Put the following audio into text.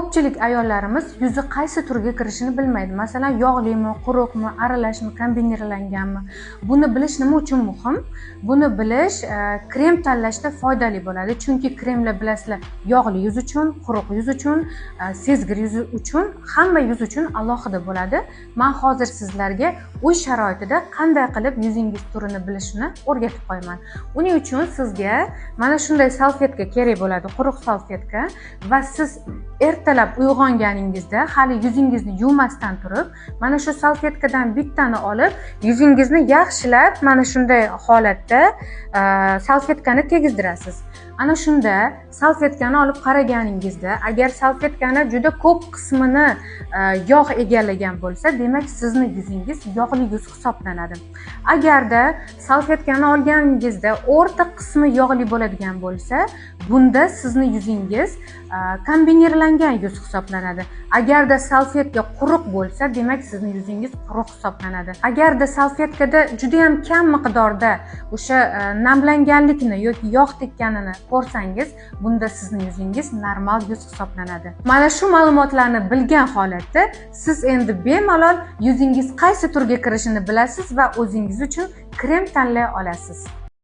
Ko'pchilik ayollarimiz yuzi qaysi turga kirishini bilmaydi. Masalan, yog'limi, quruqmi, aralashmi, kombinirlanganmi. Buni bilish nima uchun muhim? Buni bilish krem tanlashda foydali bo'ladi. Chunki kremlar, bilasizlar, yog'li yuz uchun, quruq yuz uchun, sezgir yuz uchun, hamma yuz uchun alohida bo'ladi. Men hozir sizlarga uy sharoitida qanday qilib yuzingiz turini bilishni o'rgatib qo'yaman. Uning uchun sizga mana shunday salfetka kerak bo'ladi, quruq salfetka, va siz ertalab uyg'onganingizda hali yuzingizni yuvmasdan turib mana shu salfetkadan bittani olib, yuzingizni yaxshilab mana shunday holatda salfetkani tegizdirasiz. Ana shunda salfetkani olib qaraganingizda, agar salfetkani juda ko'p qismini yog' egallagan bo'lsa, demak, sizni yuzingiz yog'li yuz hisoblanadi. Agarda salfetkani olganingizda o'rta qismi yog'li bo'ladigan bo'lsa, bunda sizni yuzingiz kombinirlangan yuz hisoblanadi. Agarda salfetka quruq bo'lsa, demak, sizni yuzingiz quruq hisoblanadi. Agarda salfetkada juda ham kam miqdorda o'sha namlanganlikni yoki yog' tekkanini ko'rsangiz, bunda sizni yuzingiz normal yuz hisoblanadi. Mana shu ma'lumotlarni bilgan holatda siz endi bemalol yuzingiz qaysi turga kirishini bilasiz va o'zingiz uchun krem tanlay olasiz.